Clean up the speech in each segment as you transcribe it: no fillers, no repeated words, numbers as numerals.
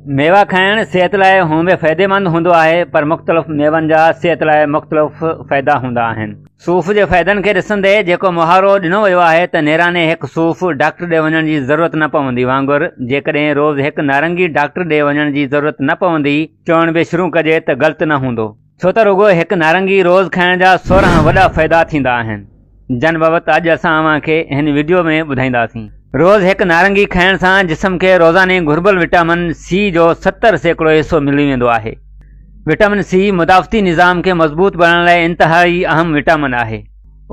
ميوا کائڻ صحت لاء هونء به فائديمند هوندو آهي پر مختلف ميون جا صحت لاء مختلف فائدا هوندا آهن. صوف جي فائدن کي ڏسندي جيڪو محاورو ڏنو ويو آهي ته نيراني هڪ صوف ڊاڪٽر ڏي وڃڻ جي ضرورت نه پوندي وانگر جيڪڏهن روز هڪ نارنگي ڊاڪٽر ڏي وڃڻ جي ضرورت نه پوندي چوڻ به شروع ڪجي ته غلط نه هوندو. ڇو ته رڳو هڪ نارنگي روز کائڻ جا 16 وڏا فائدا ٿيندا آهن، جن بابت اڄ اسان اوهان کي هن وڊيو ۾ ٻڌائينداسين. روز هڪ نارنگي کائڻ سان جسم کي روزاني گهربل وٽامن سي جو 70% حصو ملي ويندو آهي. وٽامن سي مدافعتي نظام کي مضبوط بڻائڻ لاء انتهائي اهم وٽامن آهي.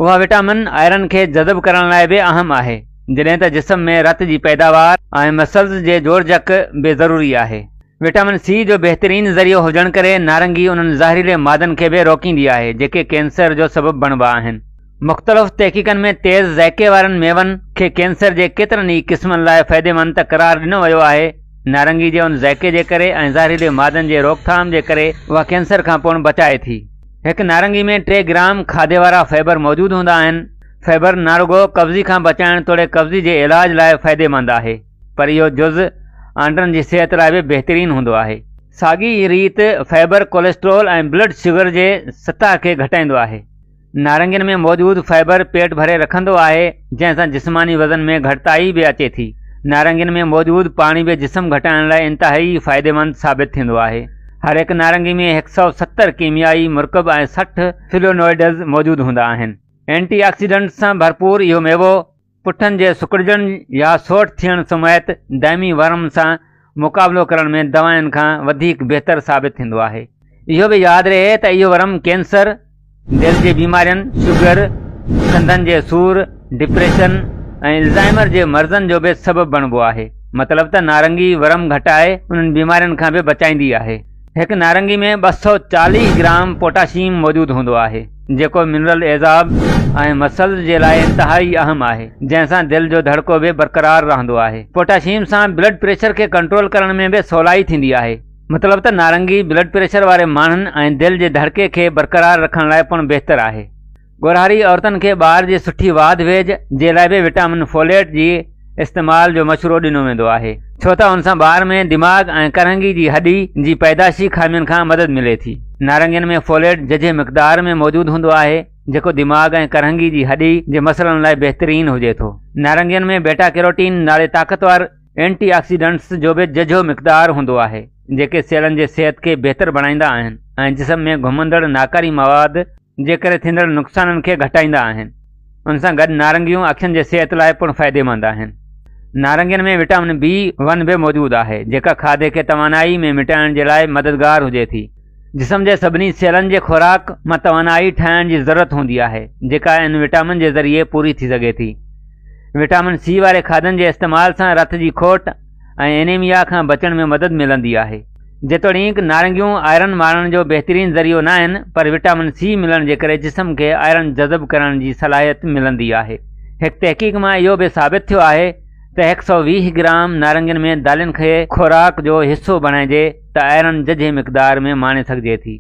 اها وٽامن آئرن کي جذب ڪرڻ لاء به اهم آهي، جڏهن ته جسم ۾ رت جي پيداوار ۽ مسلز جي جوڙجڪ به ضروري آهي. وٽامن سي جو بهترين ذريعو هجڻ ڪري نارنگي انهن زهريلي مادن کي به روڪيندي آهي جيڪي ڪينسر جو سبب بڻبا آهن. مختلف تحقيقن ۾ تيز ذائقي وارن ميون کي ڪينسر جي ڪيترن ئي قسمن لاء فائديمند ته قرار ڏنو ويو آهي. نارنگي جي ان ذائقي جي ڪري ۽ زهريلي مادن جي روڪٿام جي ڪري اها ڪينسر کان پڻ بچائي ٿي. هڪ نارنگي ۾ ٽي گرام کاڌي وارا فائبر موجود هوندا آهن. فائبر نه رڳو قبضي کان بچائڻ توڙي قبضي جي علاج لاء فائديمند آهي. پر اهو جز آنڊن جي صحت لاء به بهترين هوندو آهي. ساڳي ئي ريت فائبر ڪوليسٽرول ۽ بلڊ شگر جي سطح کي گهٽائيندو آهي. نارنگين ۾ موجود فائبر پيٽ ڀري رکندو آهي جنهن سان جسماني وزن ۾ گهٽتائي به اچي ٿي. نارنگين ۾ موجود پاڻي به جسم گهٽائڻ لاء انتهائي فائديمند ثابت ٿيندو آهي. هر هڪ نارنگي ۾ 170 ڪيميائي مرڪب ۽ 60 فليونوئڊز موجود هوندا آهن. اينٽي آڪسيڊنٽس سان ڀرپور اهو ميوو پٺن جي سڪڙجڻ يا سوٽ ٿيڻ سميت دائمي ورم سان مقابلو ڪرڻ ۾ دوائن کان وڌيڪ بهتر ثابت ٿيندو آهي. اهو به ياد رهي ته اهو ورم ڪينسر، دل جي بيمارين، شگر، سنڌن جي سور، ڊپريشن ۽ الزائمر جي مرضن جو به سبب بڻبو آهي. مطلب ته نارنگي ورم گهٽائي انهن بيمارين کان به بچائيندي آهي. هڪ نارنگي ۾ 240 گرام پوٽاشيم موجود هوندو آهي، جيڪو منرل اعضاب ۽ مسلز جي لاء انتهائي اهم آهي، جنهن سان دل جو ڌڙڪو به برقرار رهندو آهي. پوٽاشيم سان بلڊ پريشر کي ڪنٽرول ڪرڻ ۾ به سولائي ٿيندي آهي. مطلب ته نارنگي بلڊ پريشر واري ماڻهن ۽ دل جي ڌڙڪي کي برقرار رکڻ لاء پڻ بهتر آهي. ڳورهاري عورتن کي ٻار جي سٺي واڌ ويجهه جي لاء به وٽامن فوليٽ جي استعمال جو مشورو ڏنو ويندو آهي ڇو ته ان سان ٻار ۾ دماغ ۽ ڪرهنگي جي هڏي جي پيدائشي خامين کان مدد ملي ٿي. نارنگين ۾ فوليٽ ججهي مقدار ۾ موجود هوندو آهي جيڪو دماغ ۽ ڪرهنگي جي هڏي جي مسئلن لاء بهترين هجي ٿو. نارنگين ۾ بيٽا ڪيروٽين نالي طاقتور اينٽي آڪسيڊنٽس جو به ججهو مقدار هوندو آهي جيڪي سيلن جي صحت کي بهتر بڻائيندا آهن ۽ جسم ۾ گهمندڙ ناڪاري مواد جي ڪري ٿيندڙ نقصانن کي گهٽائيندا آهن. ان سان گڏ نارنگيون اکين جي صحت لاء پڻ فائديمند آهن. نارنگين ۾ وٽامن بي ون به موجود آهي، جيڪا کاڌي کي توانائي ۾ مٽائڻ جي لاء مددگار هجي ٿي. جسم جي سڀني سيلن جي خوراڪ مان توانائي ٺاهڻ جي ضرورت هوندي آهي، جيڪا ان وٽامن جي ذريعي پوري ٿي سگهي ٿي. وٽامن سي واري کاڌن جي استعمال سان رت جي کوٽ ۽ اينيميا کان بچڻ ۾ مدد ملندي آهي. جيتوڻيڪ نارنگيون آئرن ماڻڻ جو بهترين ذريعو ناهن پر وٽامن سي ملڻ جي ڪري جسم کي آئرن جذب ڪرڻ جي صلاحيت ملندي آهي. هڪ تحقيق مان اهو به ثابت ٿيو آهي ته 120 گرام نارنگين ۾ دالين کي خوراڪ جو حصو بڻائجي ته آئرن ججهي مقدار ۾ ماڻي سگهجي ٿي.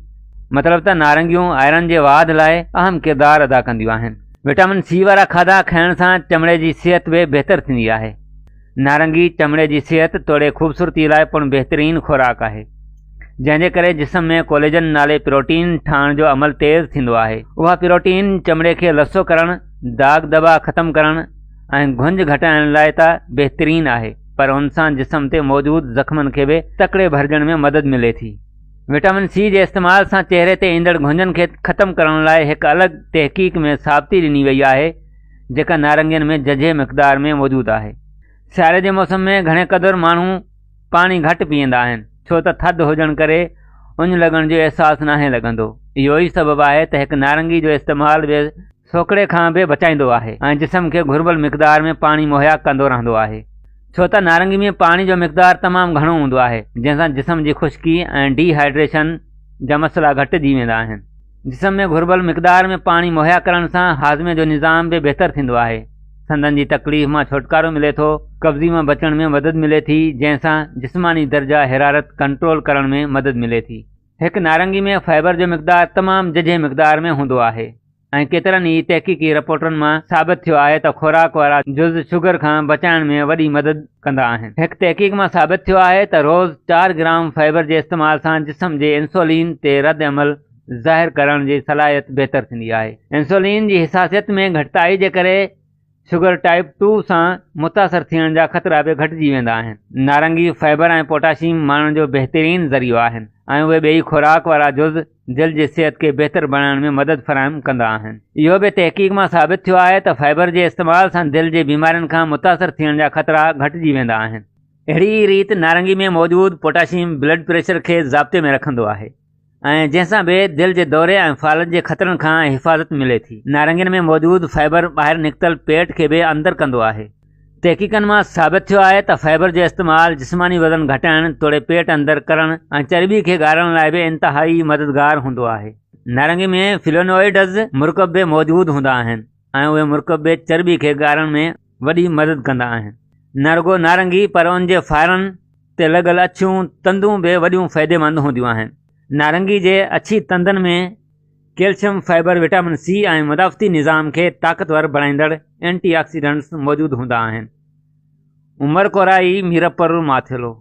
مطلب ته نارنگيون آئرن جي واڌ لاء اهم ڪردار ادا ڪنديون آهن. وٽامن سي وارا کاڌا کائڻ سان چمڙي جي صحت به بهتر ٿيندي آهي. نارنگي چمڙي جي صحت توڙي خوبصورتي لاء پڻ بهترين خوراڪ آهي، جنهن جي ڪري جسم ۾ ڪوليجن نالي پروٽين ٺاهڻ جو عمل تيز ٿيندو آهي. اها پروٽين چمڙي کي لسو ڪرڻ، داغ دٻا ختم ڪرڻ ۽ گهنج گهٽائڻ لاء ته بهترين آهي پر ان سان جسم تي موجود زخمن کي به تڪڙي ڀرجڻ ۾ مدد ملي ٿي. وٽامن سي جي استعمال سان چهري تي ايندڙ گهنجن کي ختم ڪرڻ لاء هڪ الڳ تحقيق ۾ ثابتي ڏني وئي آهي جيڪا نارنگين ۾ ججهي مقدار ۾ موجود آهي. سياري جي موسم ۾ گهڻي قدر ماڻهو پاڻي گهٽ پيئندا آهن ڇو ته ٿڌ هجڻ ڪري اڃ لڳڻ جو احساس ناهي لڳندو. اهو ئي سبب آهي ته هڪ نارنگي جو استعمال به سوڪڙي کان به بچائيندو آهي ۽ جسم کي گهربل مقدار ۾ پاڻي مهيا ڪندو رهندو آهي ڇو ته نارنگي ۾ پاڻي جو مقدار تمام گهڻو هوندو آهي جنهن سان جسم جي خشڪي ۽ ڊي هائيڊريشن جا مسئلا گهٽجي ويندا آهن. جسم ۾ گهربل مقدار ۾ پاڻي مهيا ڪرڻ سان هاضمي جو نظام به بهتر ٿيندو آهي، سنڌن جي تڪليف مان ڇوٽڪارو ملي ٿو، قبضي مان بچڻ ۾ مدد ملي ٿي جنهن سان جسماني درجه حرارت ڪنٽرول ڪرڻ ۾ مدد ملي ٿي. هڪ نارنگي ۾ فائبر جو مقدار تمام ججهي مقدار ۾ هوندو آهي. ۽ ڪيترن ئي تحقيقي رپورٽن مان ثابت ٿيو آهي ته خوراڪ وارا جز شگر کان بچائڻ ۾ وڏي مدد ڪندا آهن. هڪ تحقيق مان ثابت ٿيو آهي ته روز چار گرام فائبر جي استعمال سان جسم جي انسولين تي رد عمل ظاهر ڪرڻ جي صلاحيت بهتر ٿيندي آهي. انسولين جي حساسيت ۾ گهٽتائي جي ڪري شگر ٽائپ ٽو سان متاثر ٿيڻ جا خطرا به گهٽجي ويندا آهن. نارنگي فائبر ۽ پوٽاشيم ماڻڻ جو بهترين ذريعو آهن ۽ اهي ٻئي خوراڪ وارا جز دل جي صحت کي بهتر بڻائڻ ۾ مدد فراهم ڪندا آهن. اهو به تحقيق مان ثابت ٿيو آهي ته فائبر جي استعمال سان دل جي بيمارين کان متاثر ٿيڻ جا خطرا گهٽجي ويندا آهن. اهڙي ئي ريت نارنگي ۾ موجود پوٽاشيم بلڊ پريشر کي ضابطي ۾ رکندو آهي. ۽ جنهن سان به دل جي دوري ۽ فالج جي خطرن کان حفاظت ملي ٿي. نارنگين ۾ موجود فائبر ٻاهر نڪتل پيٽ کي به اندر ڪندو آهي. تحقيقن مان ثابت ٿيو آهي ته فائبر جو استعمال جسماني وزن گهٽائڻ توڙي پيٽ اندر ڪرڻ ۽ چرٻي کي ڳارڻ لاء به انتهائي مددگار هوندو آهي. نارنگي ۾ فلونوئڊز مرڪب به موجود هوندا آهن ۽ اهي مرڪب به چرٻي کي ڳارڻ ۾ وڏي مدد ڪندا آهن. نه رڳو نارنگي پر ان جي ڦارن تي لڳل اڇيون تندون به وڏيون فائديمند هونديون آهن. نارنگي جي اڇي تندن ۾ ڪيلشم، فائبر، وٽامن سي ۽ مدافعتي نظام کي طاقتور بڻائيندڙ اينٽي آڪسيڊنٽس موجود هوندا آهن. عمر ڪورائي، ميرپور ماٿيلو.